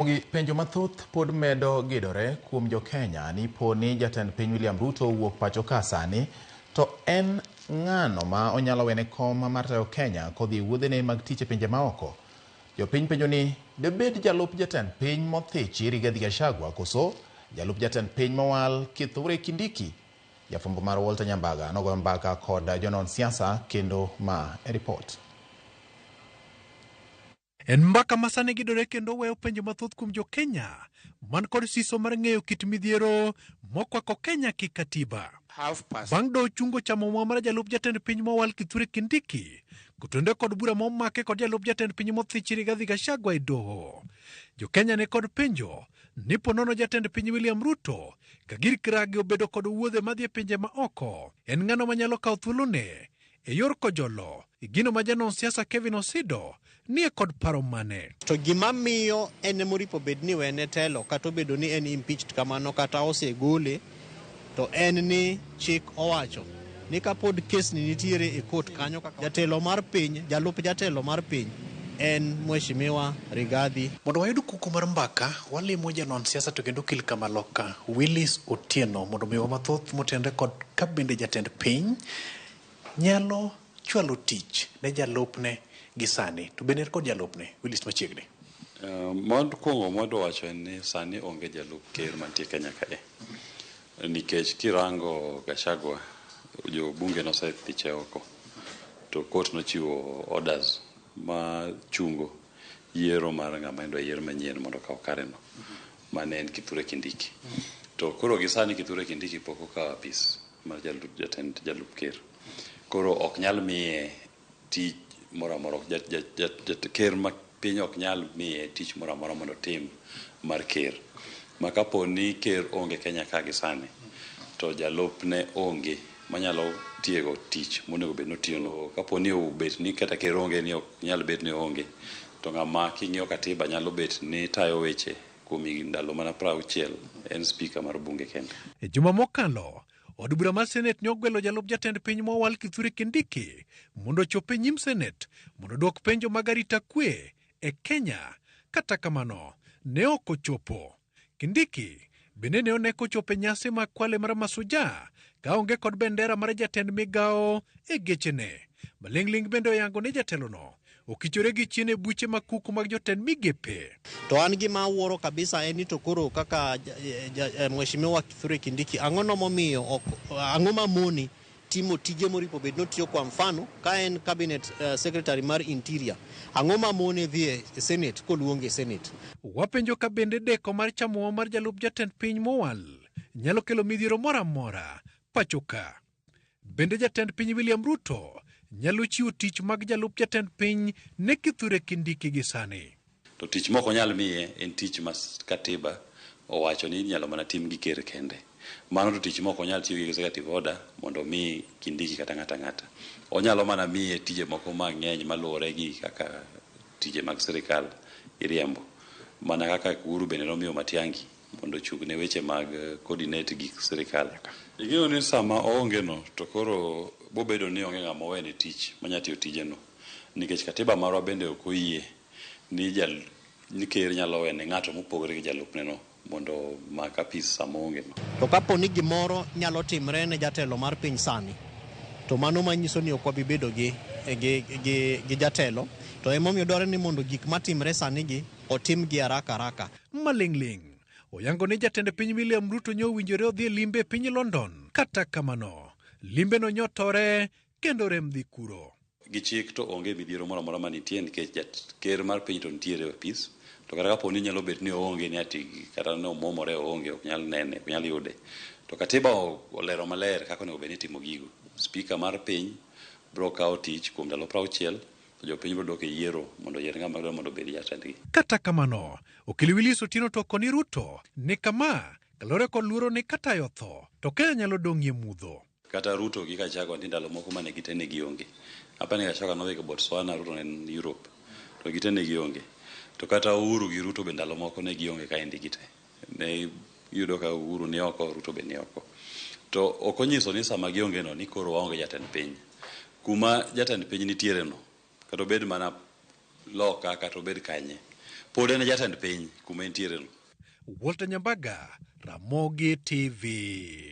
Penjo mathoth pod medo gidore kuom jo-Kenya ni po ni jatend piny William Ruto owuok pacho ka sani to en ng'ano ma onyalo wene kom mar tayo Kenya kodhi e wuodhene mag tich e pinje maoko. Jopiny penjo ni debed jalup jatend piny mothichi Rigathi Gachagua koso jalup jatend piny mowal Kithure Kindiki. Jafwambo mar Walter Nyambaga nogoyo mbaka kod jonon siasa kendo ma e ripot. En mbaka ma sani gidore kendo weyo penjo mathoth kuom jo Kenya man kod siso mar ng'eyo kit midhiero mokwako Kenya ki katiba. Bang' doho chungo chamo mwa mar jalup jatend piny mowal Kithure Kindiki kotenore kod bura momake kod jalup jatend piny mothichi Rigathi Gachagua e doho. Jo Kenya ne kod penjo ni po nono jatend piny William Ruto ka gir kiragi obedo kod wuodhe madhi e pinje ma oko, en ng'ano manyalo kawo thuolone e yor kojolo gino ma janon siasa Kevin Osido nie kod paro mane. To gima miyo en emoripo bed ni wene telo kata obedo ni en impeached kamano kata osegole to en ni chik owacho ni kapod kes ni nitiere e court kanyo kaka jatelo mar piny, jalup jatelo mar piny en Mheshimiwa Rigathi. Mondo wayud kuku mar mbaka, walimo janon siasa to kendo okil kamaloka Willis Otieno mondo omiwa mathoth motenore kod ka bende jatend piny nyalo chwalo tich ne jalupne gi sani to bende en kod jalupne Willis machiegni. Mokwongo mwadwa wacho en ni sani onge jalup ker mantie Kenya kae. Nikech kirango Gachagua, jobunge nosethiche oko to court nochiwo orders ma chungo yiero mar ng'ama idwa yier manyien mondo okaw kare no mane en Kithure Kindiki. To koro gi sani Kithure Kindiki pok okawo apis mar jatend jalup ker. Koro ok nyal miye tich moro amora, ker ma piny ok nyal miye tich moro amora mondo otim mar ker. Ma kapo ni ker onge Kenya ka gi sani, to jalupne onge manyalo tiego tich monego bed ni otiyo no. Kapo ni obet ni kata ker onge ni ok nyal bet ni oonge, to ng'ama king'iyo katiba nyalo bet ni tayo weche kuom ndalo mana 60 en speaker mar bunge kende. E juma mokalo, od bura mar Senet ne ogwelo jalup jatend piny mowal Kithure Kindiki mondo ochop e nyim Senet mondo odwok penjo mag arita kwe e Kenya. Kata kamano, ne ok ochopo. Kindiki bende ne one kochopo e nyasi mag kwale mar Mashujaa kaonge kod bendera mar jatend migawo e gechene. Maling'ling' bende oyango ni jatelono okichore gi chien e buche mag kuku mag jotend migepe. To an gima awuoro kabisa en ni to koro kaka Mheshimiwa Kithure Kindiki ang'o no momiyo ok ang'o mamoni timo tije moripo bed notiyo kwa mfano ka en cabinet secretary mar interior ang'o mamone dhi e Senate koluonge e Senate. Wapenjo ka bende deko mar chamo mar jalup jatend piny mowal nyalo kelo midhiero moro amora pacho ka. Bende jatend piny William Ruto nyalo chiwo tich mag jalup jatend piny ne Kithure Kindiki gi sani. To tich mok onyal miye en tich ma katiba owacho ni inyalo mana tim gi ker kende. Mano to tich mok onyal tiyo gi executive order mondo omi Kindiki kata ng'ato ang'ata. Onyalo mana miye tije moko mang'eny maluwore gi kaka tije mag sirikal iriembo. Mana kaka Uhuru bende nomiyo Matiang'i mondo ochung' ne weche mag coordinate gik sirikal. Ing'eyo ni sama oonge no to koro bobedo ni onge ng'ama owene tich manya tiyo tijeno. Nikech katiba marwa bende ok oyie ni ni ker nyalo wene ng'ato mopogore gi jalupne no mondo omak apis sama oonge no. To kapo ni gimoro nyalo timre ne jatelo mar piny sani, to mano manyiso ni ok wabi bedo gi jatelo. To emomiyo dwarore ni mondo gik matimre sani gi otim gi haraka haraka. Maling'ling' oyango ni jatend piny William Ruto nyo owinjore odhi e limbe e piny London. Kata kamano, limbeno nyotore kendo rem dhi kuro. Gi chik to onge midhiero moro amora manitie nikech ker mar piny to nitiere e apis. To kata kapo ni nyalo bet ni oonge ni ati kata ni omwomore oonge ok nyal nene ok nyal yude. To katiba olero maler kaka onego bed ni itimo gigo. Speaker mar piny biro kawo tich kuom ndalo 60 to jopiny biro dok e yiero mondo oyier ng'ama dwaro mondo obed jatendgi. Kata kamano, okil Willis Otieno to koni Ruto ni kama kaluwore kod luoro ni katayo otho to Kenya nyalo dong'ie mudho. Kata Ruto gi Gachagua nitie ndalo moko mane gite ne gionge. Apani Gachagua nodhi Botswana, Ruto ne en Europe. To gite ne gionge. To kata Uhuru gi Ruto be ndalo moko ne gionge kaendi gite. Ne iyudo ka Uhuru ni oko, Ruto be ni oko. To ok onyiso ni sama gionge no ni koro waonge jatend piny. Kuma jatend piny nitiere no, kata obed mana loka kata obed kanye, Pod en e jatend piny kuma entiere no. Walter Nyambaga, Ramogi TV.